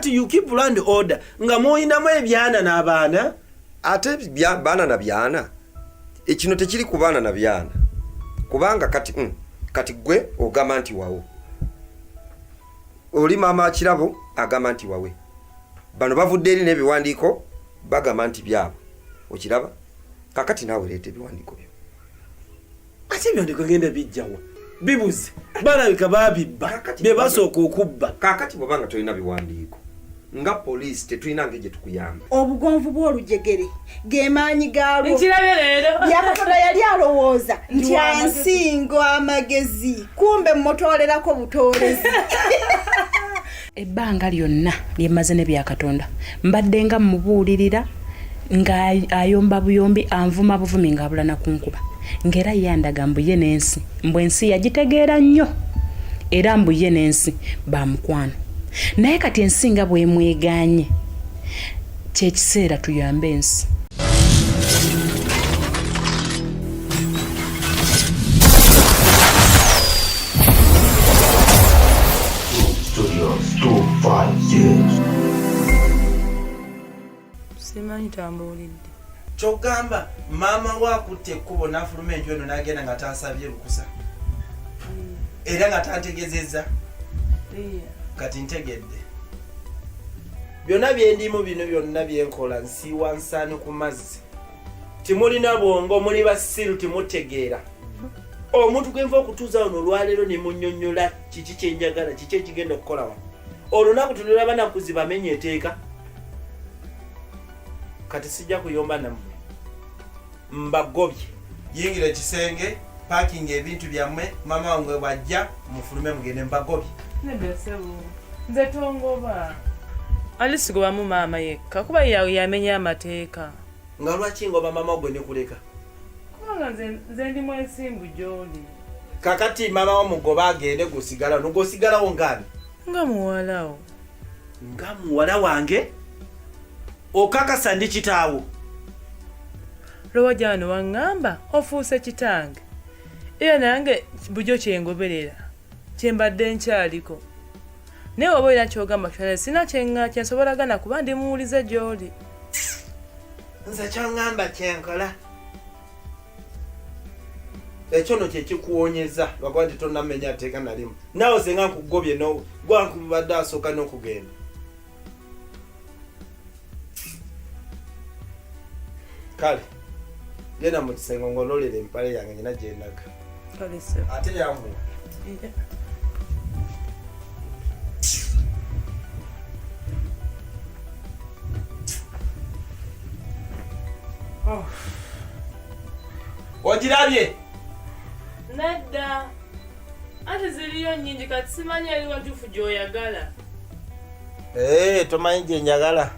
That you keep land order nga muyinamu ebyana n'abaana. Ate baana na byana, ekino tekiri ku baana na byana, kubanga kati gwe ogamba nti wawo oli maama Kirabo agamba nti wawe, bano bavudde eri n'ebiwandiiko bagamba nti byabwe. Okiraba? Kakati naawe leeta ebiwandiiko byo. Ate ebiwandiiko ngenda bijjawa? Bibuze, balabika babibba, bye basooka okubba. Kakati bw'oba nga tolina biwandiiko, nga poliisi tetulina ngeri gye tukuyamba. Obugonvu bw'olujegere ge maanyi gaalwo. Nkirabye leero. Byakatonda yali alowooza nti ansinga amagezi, kumbe mmutolerako butoolezi. Ebbanga lyonna lye mmaze ne Byakatonda mbadde nga mmubuulirira nga ayomba buyombi, anvuma buvumi ng'abula na kunkuba, ng'era ye andaga mbu ye n'ensi, mbu ensi yagitegeera nnyo, era mbu ye n'ensi ba mukwano. Naye kati ensi nga bw'emwegaanye, kye kiseera tuyambe ensi. Studios 256. Simanyi tambuulidde. Kyogamba maama we akutte ekkubo n'afuluma enju eno n'agenda nga tansabye lukusa era nga tantegezezza? Kati ntegedde byonna byendimu, bino byonna byenkola nsiiwa nsaani ku mazzi. Timulina bwongo, muli basiru, timutegeera. Omuntu gwenva okutuuza wano olwaleero ne munnyonnyola kiki kyenjagala, kiki ekigenda okukola wano olunaku, tunulaba nakuzi bamenya eteeka. Kati sijja kuyomba nammwe, mbagobye. Yingira ekisenge, packinga ebintu byammwe, maama wange bwajja mufulume mugende, mbagobye. Nedda ssebo, nze tongoba. Alisigobamu maama yekka kuba yamenya amateeka. Nga lwaki ngoba maama gwe nekuleka? Kubanga nze ndi mwesimbu gy'oli. Kakati maama wo mugoba agende, gusigalawo nogosigalawo ngaani? Nga muwalawo. Nga muwala wange? Okakasa ndi kitaawo? Lowajja wano waŋŋamba ofuuse kitange, era nange bulijjo kyengoberera kyembadde nkyaliko, naye oba olina kyogamba kyona, sina kyeŋŋa kyensobolagana kuba ndi muwulize gy'oli. Nze kyoŋŋamba kyenkola. Ekyo no kyekikuwonyeza lwakuba nti tonnamenya tteeka nalimu. Naawe senga nkugobye gwankubadde asooka n'okugenda. Kale genda mu kisenge ngololera empale yange nyina gyendaga. Kale ssebo. Ate yanguwa. Oh. Ogirabye? Nedda, anti ziriyo nnyingi, kati simanyi eriwa ntuufu gy'oyagala. Ee, tomanyi gye njagala?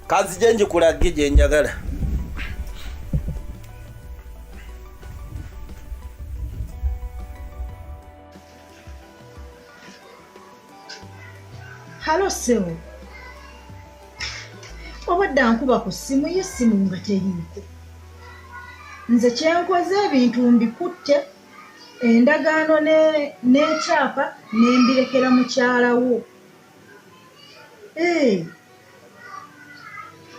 Kanzije ngikulage gye njagala. Hello ssebo, obadde ankuba ku ssimu ye, essimu nga teriiko. Nze kyenkoze, ebintu mbikutte, endagaano n'ekyapa nembirekera mukyala wo. Ee,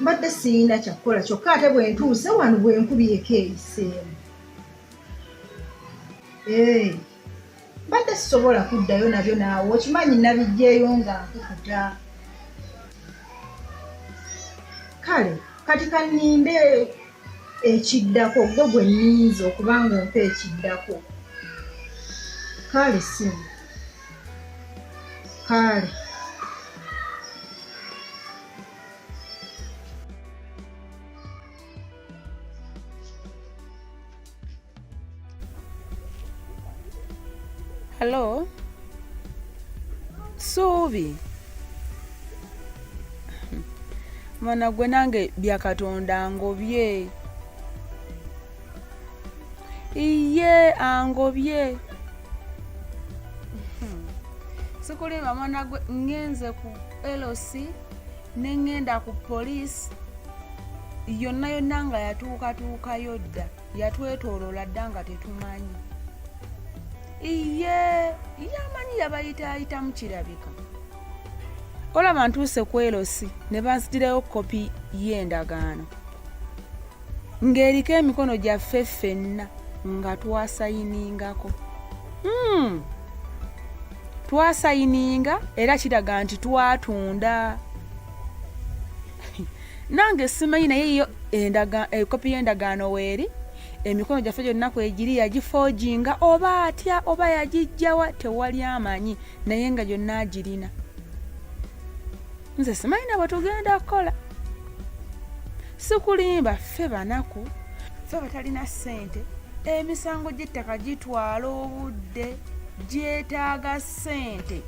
mbadde siyina kyakukola kyokka, ate bwe ntuuse wano bwe nkubyeko eyiseemu. Ee, mbadde sisobola kuddayo nabyo, naawe okimanyi nabiggyeeyo nga nkukuta. Kale kati kanninde ekiddako, gwe gwe nninze okubanga ompa ekiddako. Kale simu, kale. Hello? Suubi. Mwana gwe nange Byakatonda ngobye. Iye angobye. Sikulimba mwana gwe, ngenze ku LC ne ŋŋenda ku poliisi yonna yonna nga yatuukatuukayo dda, yatwetooloola dda nga tetumanyi. Iye yamanyi yabayitaayitamu kirabika. Olaba ntuuse ku erosi ne banzigirayo kopi y'endagaano ng'eriko emikono gyaffe ffenna nga twasayiningako. Twasayininga era kiraga nti twatunda. Nange simanyi, naye yo ekopi y'endagaano weeri, emikono gyaffe gyonna kwegiri. Yagifoojinga oba atya oba yagijjawa, tewali amanyi, naye nga gyonna agirina. Nze simanyi na bwe tugenda kukola. Sikulimba, ffe banaku, ffe batalina ssente. Emisango gy'ettaka gitwala obudde, gyetaaga ssente,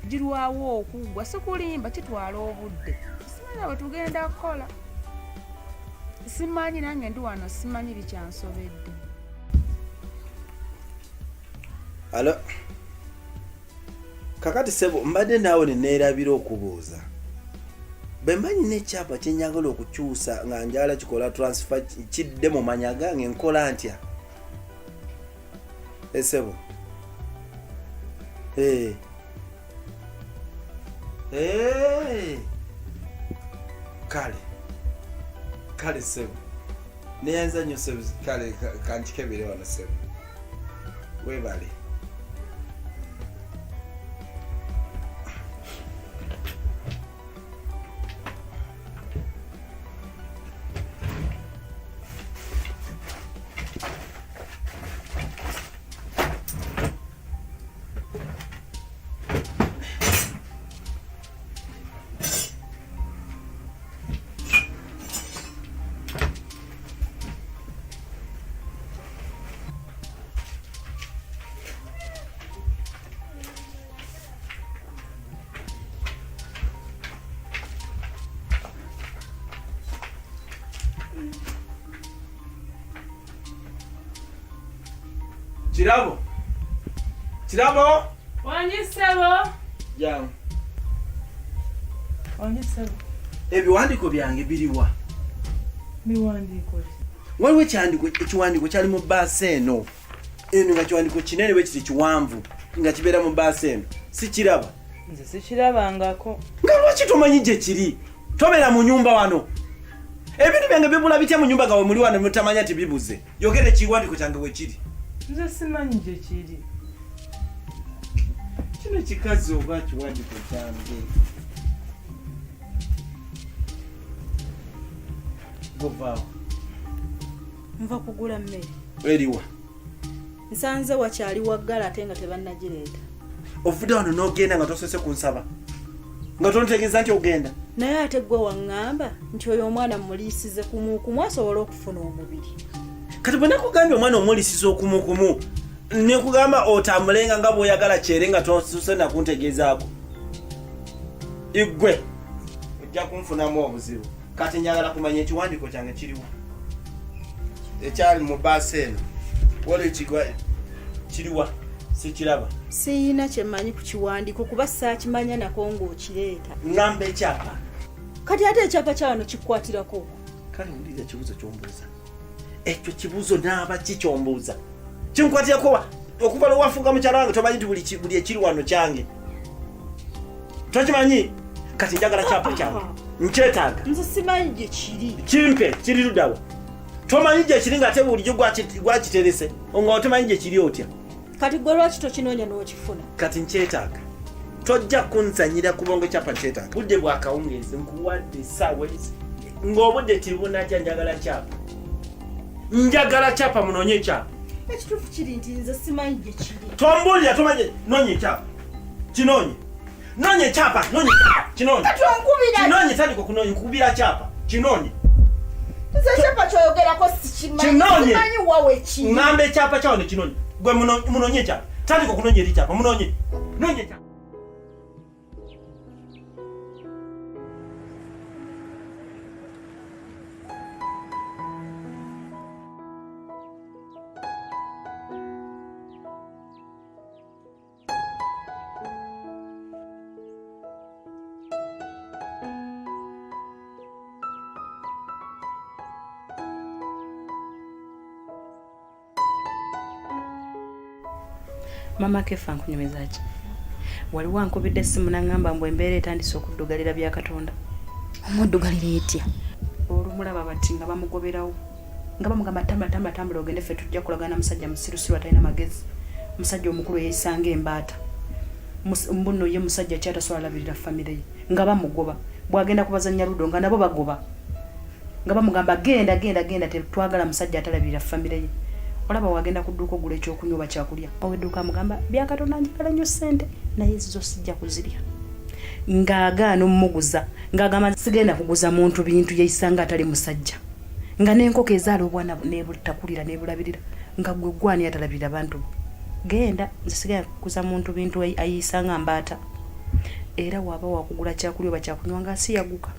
girwawo okuggwa. Sikulimba, kitwala obudde. Simanyi na bwe tugenda kukola, simanyi. Nange ndi wano simanyi bikyansobedde. Alo, kakati sebo, mbadde naawe neneerabira okubuuza. Bwe mba nyina ekyapa kyenjagala okukyusa nga njagala kikola transfer kidde mu manya gange, nkola ntya? Esebo, eh. Eh. Kale kale sebo, neyanza nnyo sebo. Kale kankikebere wano sebo, webale. Kirabo, Kirabo. Wangi ssebo. Jangu. Wangi ssebo. Ebiwandiiko byange biriwa? Biwandiiko ki? Waliwo ekiwandiiko kyali mu bbaasa eno eno, nga kiwandiiko kinene bwe kiti, kiwanvu, nga kibeera mu bbaasa eno. Sikiraba. Nze sikirabangako. Nga lwaki tomanyi gye kiri? Tobeera mu nyumba wano? Ebintu byange bibula bitya mu nyumba nga we muli wano mutamanya nti bibuze? Yogera ekiwandiiko kyange we kiri. Nze simanyi gye kiri. Kino kikazi oba kiwandiiko kyange govaawo. Nva kugula mmere. Eriwa? Nsanze wakyali waggala ate nga tebannagireeta. Ovudde wano n'ogenda nga tosose kunsaba, nga tontegeeza nti ogenda. Naye ate gwe waŋŋamba nti oyo omwana mmuliisize kumuukumu asobole okufuna omubiri. Kati bwe nakugambye omwana omuliisiza okumukumu, nekugamba otambulenga nga bw'oyagala kyere nga tosose nakuntegeezaako, igwe ojja kunfunamu obuzibu. Kati njagala kumanya ekiwandiiko kyange kiriwa ekyali mu baasi eno. Waliwo ekigwa kiriwa? Sikiraba. Siyina kyemmanyi ku kiwandiiko kuba saakimanya nako ng'okireeta. Ngamba ekyapa. Kati ate ekyapa kya wano kikukwatirako? Kale wulira ekibuuzo kyombuuza. Ekyo kibuuzo naaba ki kyombuuza? Kinkwatirako wa? Okuva lwe wafuuka mukyala wange tomanyi nti buli ekiri wano kyange? Tokimanyi? Kati njagala kyapa kyange, nkyetaaga. Nze simanyi gye kiri. Kimpe. Kiri luddawa? Tomanyi gye kiri ng'ate bulijjo gwakiterese, nga otomanyi gye kiri otya? Kati gwe lwaki tokinoonya n'okifuna? Kati nkyetaaga, tojja kunzanyira kubongo. Kyapa nkyetaaga. Budde bwa kawungeezi, nkuwadde essaawa ezi ng'obudde tebunakya. Njagala kyapa, njagala kyapa. Munoonye ekyapa. Ekituufu kiri nti nze simanyi gye kiri. Tombuulira tomanyi. Noonya ekyapa, kinoonye. Noonya ekyapa, noonya ekyapa, kinoonye. Kati onkubira? Kinoonye, tandika okunoonya. Nkubira kyapa, kinoonye. Nze ekyapa kyoyogerako sikimanyi. Kinoonye. Simanyi wa wekiri. Ŋŋamba ekyapa kyawo nekinoonye. Gwe munoonye ekyapa, tandika okunoonya eri kyapa. Munoonye, noonya ekyapa. Mama Kefa, nkunyumiza ki? Waliwo ankubidde essimu n'aŋŋamba mbu embeera etandise okuddugalira Byakatonda. Omuddugalira etya? Olumulaba bati nga bamugoberawo nga bamugamba tambula tambula tambula ogende ffe tujja kulagana musajja musirusiru atalina magezi musajja omukulu eyeyisa nga embaata mbu nno ye musajja ki atasobola labirira famire ye nga bamugoba bwagenda kubazanya ludo nga nabo bagoba nga bamugamba genda genda genda tetwagala musajja atalabirira famire ye olaba wagenda ku dduuka ogula ekyokunywa oba kyakulya owedduuka amugamba byakatonda njagala nnyo ssente naye ezizo sijja kuzirya ng'agaana omuguza ng'agamba sigenda kuguza muntu bintu yeyisa nga atali musajja nga n'enkoko ezaala obwana nebutakulira nebulabirira nga gwe gwani atalabirira bantu bo genda nze sigenda kuguza muntu bintu ayiyisa nga mbaata era waba wakugula kyakulya oba kyakunywa nga asiyaguka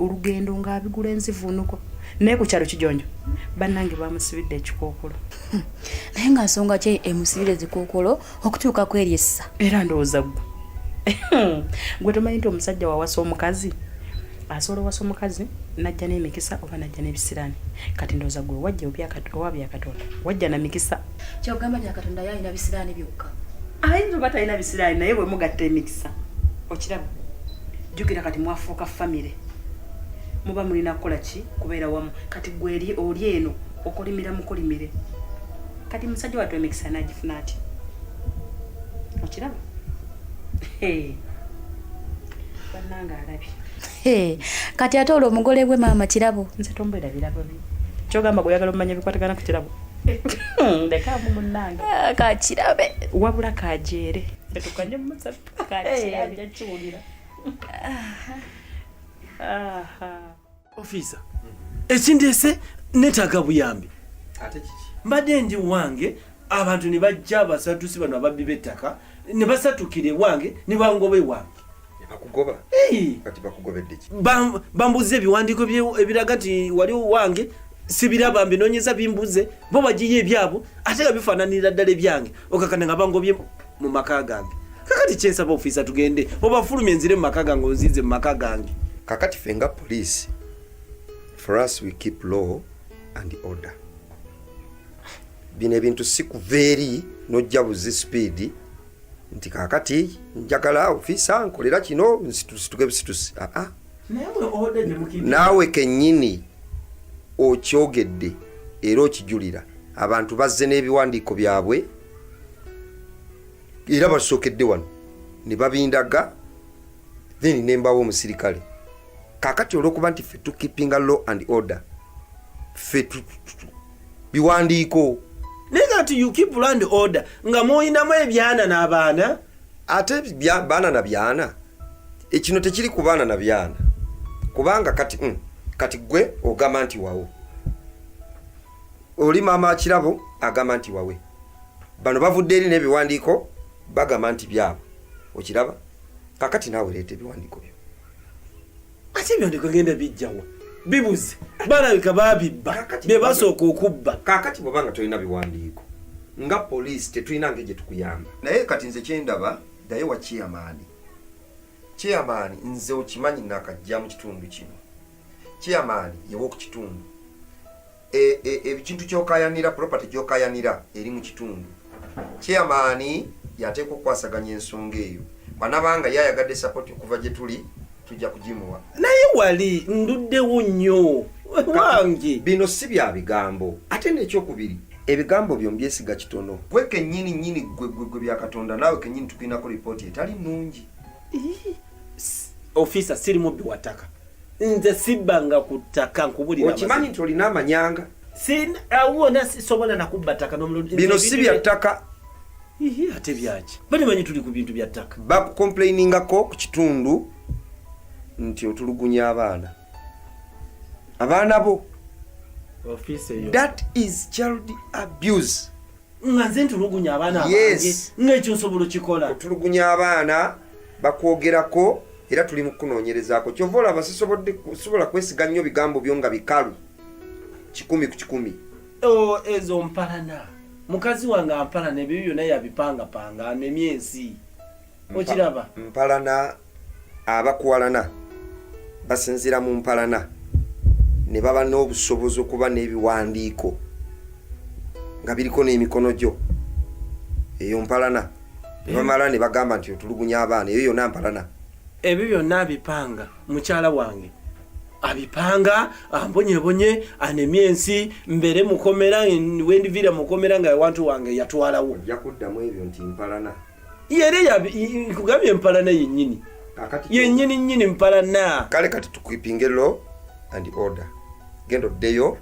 olugendo ng'abigula enzivuunuko naye ku kyalo kijonjo bannange bamusibidde ekikookolo naye nga nsonga ki emusibira ezikookolo okutuuka ku eryo essa era ndowooza gwe gwe tomanyi nti omusajja wawasa omukazi asobola owasa omukazi najja n'emikisa oba najja n'ebisiraani kati ndowooza gwe wajja owa byakatonda wajja na mikisa kyogamba byakatonda ye alina bisiraani byokka ayinza oba talina bisiraani naye bwe mugatta emikisa okiraba jjukira kati mwafuuka famire muba mulina kukola ki kubeera wamu kati gwe eri oli eno okolimira mukolimire kati musajja wattu emikisa nagifuna atya okiraba bannange alabye kati ate olwo omugole gwe maama kirabo nze tombeera birabo bi kyogamba gweoyagala omumanya ebikwatagana ku kirabo ndekaamu munnange ah, kakirabe wabula kajeere etukanye mumusatu kakirabe kiwulira ofiisa ekindeese netaaga buyambi mbadde ndi wange abantu ne bajja abasatusi bano ababbi b'ettaka ne basatukira ewange ne bangoba ewange bakugoba kati bakugobedde ki bambuze ebiwandiiko ebiraga nti wali wange sibiraba mbinonyeza bimbuze bo bagiye ebyabo ate nga bifaananira ddala ebyange okakana nga bangobye mu maka gange kakati kyensaba ofiisa tugende obafulumye nzire mu maka gange onzize mu maka gange kakati ffe nga police for us we keep law and order bino ebintu si kuva eri nojja buzi speed nti kakati njagala ofiisa nkolera kino nsituke busitusi aa naawe kennyini okyogedde era okijulira abantu bazze n'ebiwandiiko byabwe era basookedde wano ne babindaga then nembawo omusirikale kakati olwokuba nti ffe tukipinga law and order ffe biwandiiko naye kati you keep law and order nga muyinamu ebyana n'abaana ate baana na byana ekino tekiri ku baana na byana kubanga kati mm, kati gwe ogamba nti wawo oli maama kirabo agamba nti wawe bano bavudde eri n'ebiwandiiko bagamba nti byabwe okiraba kakati naawe leeta ebiwandiiko byo ate ebiwandiiko genda bijjawa bibuze balabika babibba bye basooka okubba kakati bwoba nga tolina biwandiiko nga poliisi tetulina ngeri gye tukuyamba naye kati nze kyendaba ddayo wa chairman chairman nze okimanyi nakajja mu kitundu kino chairman yewoku kitundu ekintu e, e, kyokayanira property gyokayanira eri mu kitundu chairman yateekwa okukwasaganya ensonga eyo bwanabanga yayagadde sapoti okuva gye tuli tujja kugimuwa naye wali nduddewo nnyo wange bino si bya bigambo ate nekyokubiri ebigambo byo mbyesiga kitono gwe kenyini nyini gwe gwe gwe bya katonda naawe kenyini tukulinako ripooti etali nnungi ofiisa siri mubbi wa ttaka nze sibbanga ku ttaka nkubulira okimanyi nti olina amanyanga wona sisobola nakubba ttaka bino si bya ttaka ate byaki balimanyi tuli ku bintu bya ttaka bakukomplainingako ku kitundu nti otulugunya abaana abaana bo that is child abuse nga nze ntulugunya abaana abange nga ekyo nsobola okikola otulugunya abaana bakwogerako era tuli mu kukunoonyerezaako kyova olaba sisobodde sobola kwesiga nnyo bigambo byo nga bikalu kikumi ku kikumi oh, ezo mpalana mukazi wange ampalana ebyo byonna yabipangapanga anemye ensi okiraba mpalana abakuwalana basinziira mu mpalana ne baba n'obusobozi okuba n'ebiwandiiko nga biriko n'emikono gyo eyo mpalana Nebamala ne bagamba nti otulugunya abaana, eyo yonna mpalana. Ebyo byonna abipanga mukyala wange, abipanga ambonyebonye, anemye ensi, mbeere mukomera, wendiviira mukomera nga ewantu wange yatwalawo. Ojja kuddamu ebyo nti mpalana. Yere nkugambye mpalana yennyini. Yennyini nnyini mpalana. Kale kati tukwipinge law and order. Genda oddeyo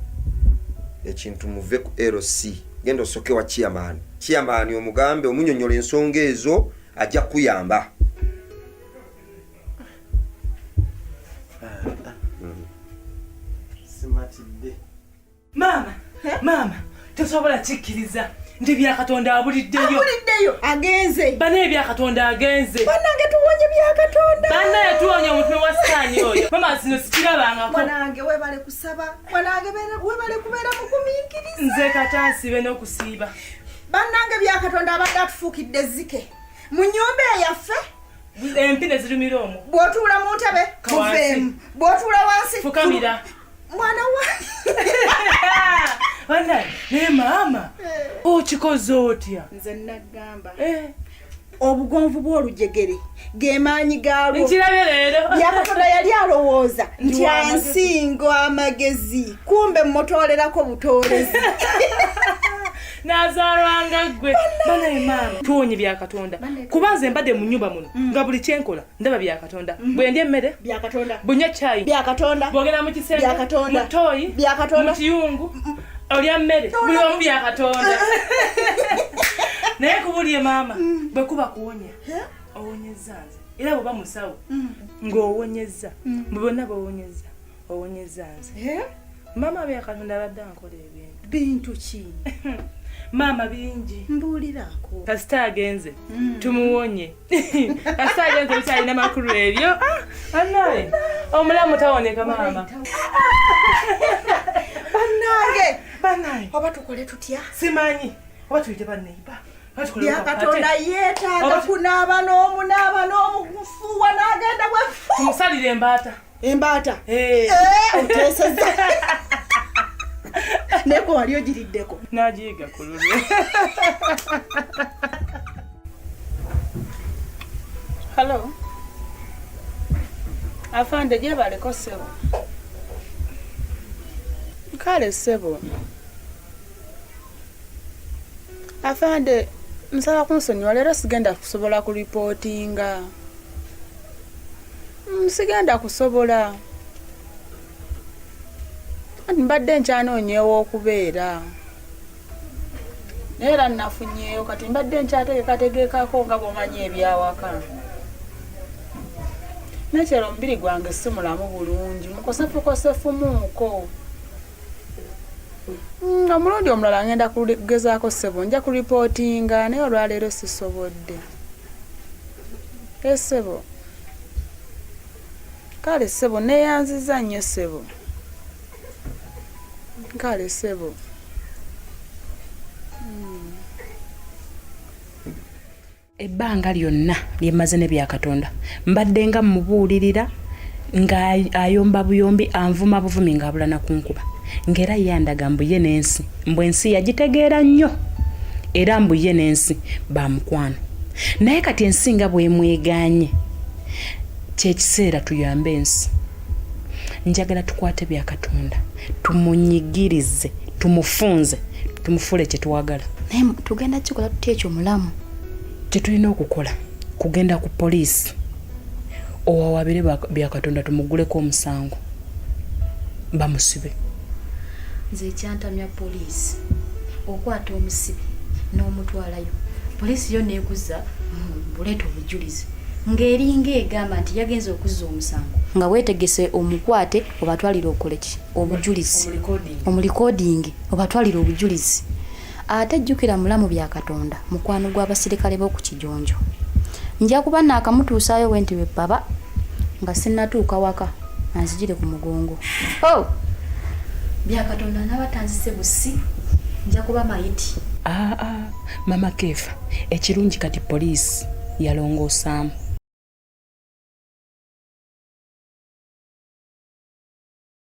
ekintu muve ku LC. Genda osoke wa chairman. Chairman omugambe omunyonyola ensonga ezo ajja kukuyamba. Simatidde. Maama, maama, tosobola kikkiriza nti Byakatonda abuliddeyo. Abuliddeyo, agenze. Banaye Byakatonda agenze. Bannange tuwonye Byakatonda. Banaye tuwonye omutume wa sitaani oyo. Maama zino sikirabangako. Mwanange webale kusaba. Mwanange webale kubeera mugumiikiriza. Nze kata nsiibe n'okusiiba. Bannange Byakatonda abadde atufuukidde ezzike. Mu nnyumba eyaffe. Empi ne zirumira omwo. Bw'otuula mu ntebe, muveemu. Bw'otuula wansi, fukamira. Mwana wa Bannange, naye maama, okikoze otya? Nze nagamba. Obugonvu bw'olujegere ge maanyi gaalwo. Nkirabye leero. Byakatonda yali alowooza Ndi nti wa magezi. ansinga amagezi, kumbe mmutolerako butoolezi. Nazaalwanga ggwe. Banaye maama, tuwonye Byakatonda. Kuba nze mbadde mu nnyumba muno nga buli kyenkola ndaba Byakatonda. Bwe ndya emmere, Byakatonda. Bwe nywa caayi, Byakatonda. Bw'ogenda mu kisenge, Byakatonda. mu ttooyi, Byakatonda. mu kiyungu, olya mmere, buli wamu Byakatonda. Naye kubulye maama, bwe kuba kuwonya, owonyezza nze. Era bw'oba musawo, ng'owonyezza. Bwe bonna b'owonyezza, owonyezza nze. Maama Byakatonda abadde ankola ebintu. Bintu ki? Maama bingi. Mbuuliraako. Kasita agenze, tumuwonye. Kasita agenze bikyalina makulu ebyo. Bannange, omulamu tawoneka maama. Bannange, bannange. Oba tukole tutya? Simanyi. Oba tuyite banneiba. Byakatonda yeetaaga kunaaba n'omunaaba n'omufuuwa n'agenda bwefu. Tumusalire embaata. Embaata? Oteesezza. Naye wali ogiriddeko. N'agiyiga ku lulwe. Hello. Afande gyebaleko ssebo. Kale ssebo. Afande nsaba kunsonyiwa leero sigenda kusobola kulipootinga. Sigenda kusobola. Anti mbadde nkyanoonyeewo okubeera. Naye era nnafunyeewo kati mbadde nkyateekateekako nga bw'omanyi ebyawaka. Nakyala omubiri gwange si mulamu bulungi, mukosefukosefu-muuko. Omulundi omulala ngenda kugezaako ssebo, nja kulipootinga naye olwaleero sisobodde. Ssebo. Kale ssebo neeyanzizza nnyo ssebo. Kale ssebo. Ebbanga lyonna lye mmaze ne Byakatonda mbadde nga mmubuulirira nga ayomba buyombi, anvuma buvumi ng'abula na kunkuba. Ng'era ye andaga mbu ye n'ensi, mbu ensi yagitegeera nnyo era mbu ye n'ensi ba mukwano. Naye kati ensi nga bw'emwegaanye, kye kiseera tuyambe ensi. Njagala tukwate Byakatonda tumunyigirize, tumufunze, tumufuule kye twagala. Naye tugenda kikola tutya ekyo mulamu? Kye tulina okukola kugenda ku poliisi owawabire Byakatonda tumugguleko omusango bamusibe. Nze ekyantamya poliisi okwata omusibe n'omutwalayo, poliisi yo neekuzza buleeta obujulizi ng'eringa egamba nti yagenze okuzza omusango nga weetegese omukwate obatwalire okole ki? Obujulizi. Omulikodingi obatwalire obujulizi. Ate jjukira mulamu Byakatonda mukwano gw'abasirikale b'oku Kijonjo. Nja kuba naakamutuusaayo bwe nti bwe ppaba nga sinnatuuka waka anzijire ku mugongo. Oh! Byakatonda anaaba tanzise busi nja kuba mayiti. Aa, Mama Keefa, ekirungi kati poliisi yalongoosaamu.